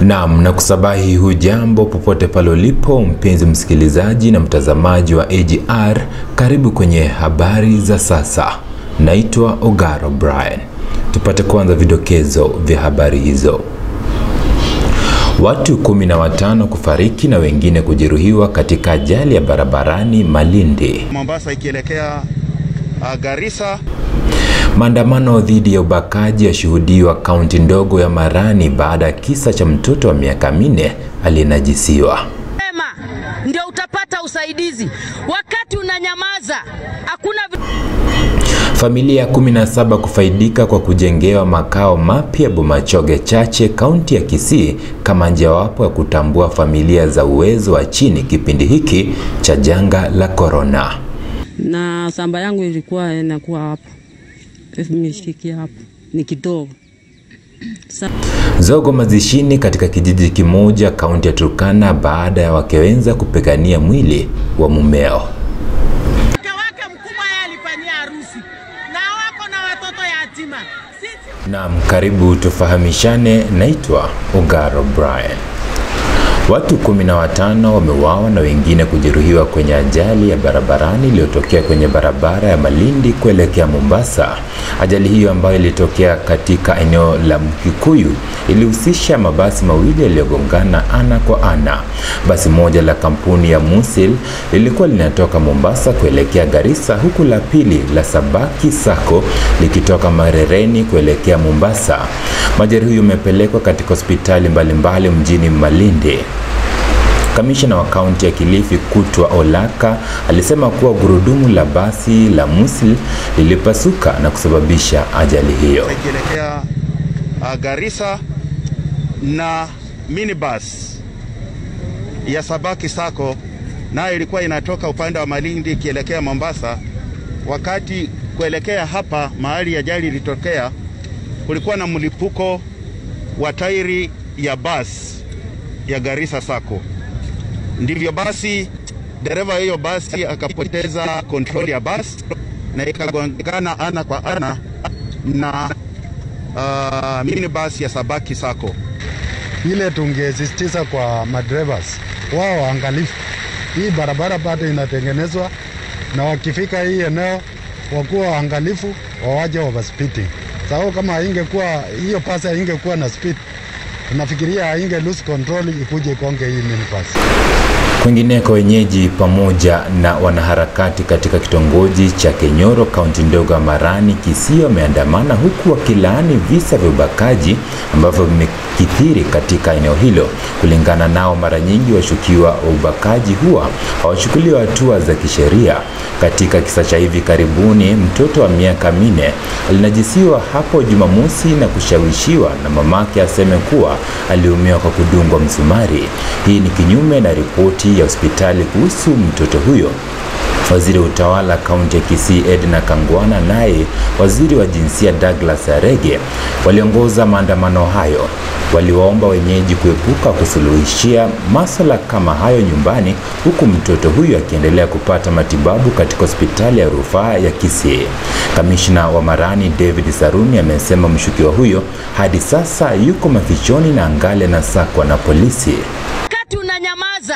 Naam, na kusabahi hujambo popote pale ulipo mpenzi msikilizaji na mtazamaji wa AGR, karibu kwenye habari za sasa. Naitwa Ogaro Brian. Tupate kwanza vidokezo vya habari hizo. Watu 15 kufariki na wengine kujeruhiwa katika ajali ya barabarani Malindi. Mombasa ikielekea Garissa. Maandamano dhidi ya ubakaji yashuhudiwa kaunti ndogo ya Marani baada ya kisa cha mtoto wa miaka 4 aliyenajisiwa. Ndio utapata usaidizi. Wakati unanyamaza, hakuna. Familia 17 kufaidika kwa kujengewa makao mapya Bomachoge Chache, kaunti ya Kisii, kama njia wapo ya kutambua familia za uwezo wa chini kipindi hiki cha janga la corona. Na samba yangu ilikuwa inakuwa hapo. Nimeshikia hapo ni kidogo. Zogo mazishini katika kijiji kimoja kaunti ya Turkana baada ya wakewenza kupigania mwili wa mumeo. Mke wake mkubwa yeye alifanyia harusi na wako na watoto yatima. Naam, karibu tufahamishane. Naitwa Ogaro Brian. Watu 15 wameuawa na wengine kujeruhiwa kwenye ajali ya barabarani iliyotokea kwenye barabara ya Malindi kuelekea Mombasa. Ajali hiyo ambayo ilitokea katika eneo la Mkikuyu ilihusisha mabasi mawili yaliyogongana ana kwa ana. Basi moja la kampuni ya Musil lilikuwa linatoka Mombasa kuelekea Garissa, huku la pili la Sabaki Sacco likitoka Marereni kuelekea Mombasa. Majeruhi wamepelekwa katika hospitali mbalimbali mjini Malindi. Kamishna wa kaunti ya Kilifi Kutwa Olaka alisema kuwa gurudumu la basi la Musil lilipasuka na kusababisha ajali hiyo. Ikielekea Garissa na minibus ya Sabaki Sacco nayo ilikuwa inatoka upande wa Malindi ikielekea Mombasa. Wakati kuelekea hapa mahali ajali ilitokea, kulikuwa na mlipuko wa tairi ya basi ya Garissa Sacco. Ndivyo basi dereva hiyo basi akapoteza control ya basi na ikagongana ana kwa ana na minibus ya Sabaki Sacco. Ile tungesisitiza kwa madrivers wao waangalifu. Hii barabara bado inatengenezwa, na wakifika hii eneo wakuwa waangalifu, wawaje overspeeding. Sababu kama ingekuwa hiyo pasa ingekuwa na speed, tunafikiria inge lose control ikuje ikonge hii minibus. Kwingineko, wenyeji pamoja na wanaharakati katika kitongoji cha Kenyoro, kaunti ndogo ya Marani, Kisii, wameandamana huku wakilaani visa vya ubakaji ambavyo vimekithiri katika eneo hilo. Kulingana nao, mara nyingi washukiwa wa ubakaji huwa hawachukuliwi hatua za kisheria. Katika kisa cha hivi karibuni, mtoto wa miaka 4 alinajisiwa hapo Jumamosi na kushawishiwa na mamake aseme kuwa aliumia kwa kudungwa msumari. Hii ni kinyume na ripoti ya hospitali kuhusu mtoto huyo. Waziri wa utawala kaunti ya Kisii Edna Kangwana naye waziri wa jinsia Douglas Arege waliongoza maandamano hayo. Waliwaomba wenyeji kuepuka kusuluhishia masuala kama hayo nyumbani, huku mtoto huyo akiendelea kupata matibabu katika hospitali ya rufaa ya Kisii. Kamishna wa Marani David Saruni amesema mshukiwa huyo hadi sasa yuko mafichoni na angali anasakwa na polisi. Wakati unanyamaza,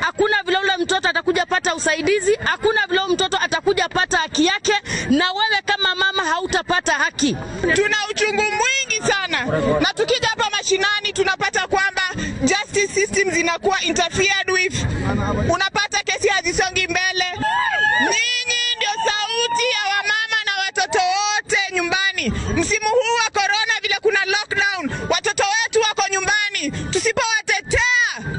hakuna vile ule mtoto atakuja pata usaidizi, hakuna vile mtoto atakuja pata haki yake, na wewe kama mama hautapata haki. Tuna uchungu mwingi sana, na tukija hapa mashinani tunapata kwamba justice system zinakuwa interfered with. Unapata kesi hazisongi mbele. Ninyi ndio sauti ya wamama na watoto wote nyumbani. Msimu huu wa corona, vile kuna lockdown, watoto wetu wako nyumbani.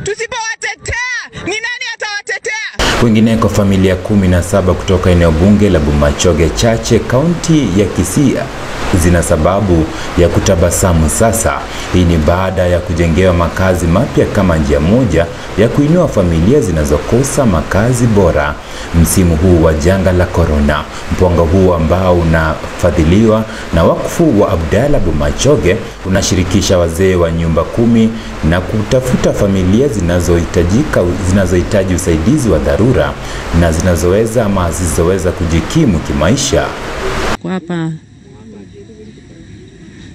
Tusipowatetea, ni nani atawatetea? Kwingineko, familia 17 kutoka eneo bunge la Bomachoge Chache, kaunti ya Kisii, zina sababu ya kutabasamu sasa. Hii ni baada ya kujengewa makazi mapya kama njia moja ya kuinua familia zinazokosa makazi bora msimu huu wa janga la corona. Mpango huu ambao unafadhiliwa na wakfu wa Abdalla Bomachoge unashirikisha wazee wa nyumba 10 na kutafuta familia zinazohitaji usaidizi wa dharura na zinazoweza ama zisizoweza kujikimu kimaisha. Kwa hapa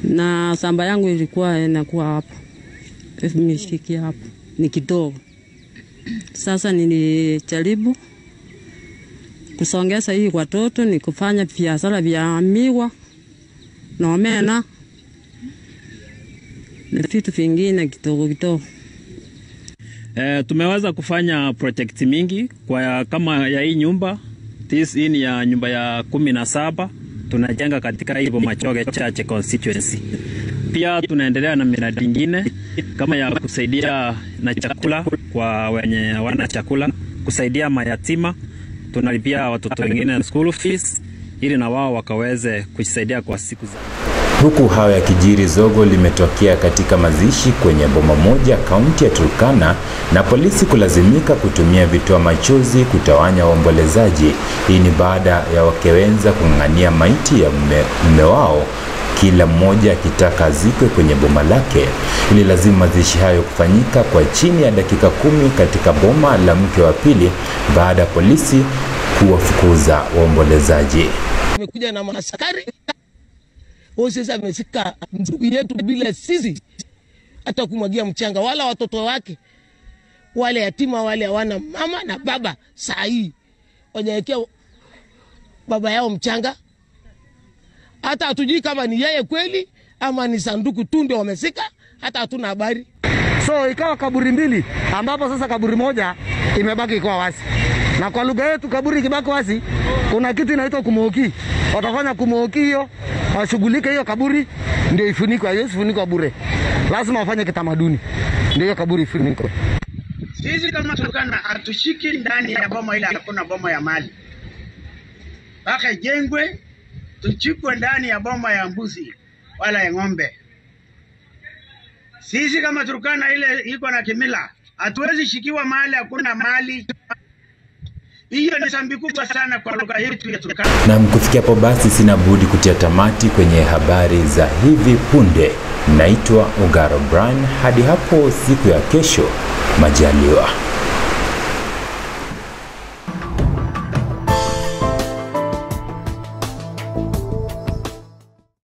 na samba yangu ilikuwa inakuwa hapo. Imeshikia hapo ni kidogo. Sasa nilijaribu kusongeza hii watoto, ni kufanya biashara vya miwa na omena na vitu vingine kidogo kidogo. Tumeweza kufanya project mingi kwa kama ya hii nyumba. This hii ya nyumba ya 17 tunajenga katika hii Bomachoge Church constituency. Pia tunaendelea na miradi mingine kama ya kusaidia na chakula kwa wenye wana chakula, kusaidia mayatima, tunalipia watoto wengine school fees ili na wao wakaweze kujisaidia kwa siku za. Huku hayo yakijiri, zogo limetokea katika mazishi kwenye boma moja kaunti ya Turkana na polisi kulazimika kutumia vitoa machozi kutawanya waombolezaji. Hii ni baada ya wakewenza kung'ang'ania maiti ya mume wao, kila mmoja akitaka azikwe kwenye boma lake. Ili lazima mazishi hayo kufanyika kwa chini ya dakika 10 katika boma la mke wa pili baada ya polisi kuwafukuza waombolezaji. Amekuja na maaskari. Sasa amesika ndugu yetu bila sisi hata kumwagia mchanga, wala watoto wake wale yatima wale hawana mama na baba, saa hii wajawekea baba yao mchanga. Hata hatujui kama ni yeye kweli ama ni sanduku tu ndio wamesika, hata hatuna habari. So ikawa kaburi mbili, ambapo sasa kaburi moja imebaki kwa wazi. Na kwa lugha yetu kaburi ikibaki wazi, kuna kitu inaitwa kumooki. Watafanya kumooki hiyo, washughulike hiyo kaburi ndio ifunikwe. Haiwezi funikwa bure. Lazima wafanye kitamaduni ndio hiyo kaburi ifunikwe. Sisi kama Turkana hatushiki ndani ya boma ile, hakuna boma ya mali. Mpaka ijengwe tuchukue ndani ya boma ya mbuzi wala ya ng'ombe. Sisi kama Turkana ile iko na kimila, hatuwezi shikiwa mali, hakuna mali. Hiyo ni sambi kubwa sana kwa lugha yetu ya Turkana. Na kufikia hapo basi sina budi kutia tamati kwenye habari za hivi punde. Naitwa Ogaro Brian, hadi hapo siku ya kesho majaliwa.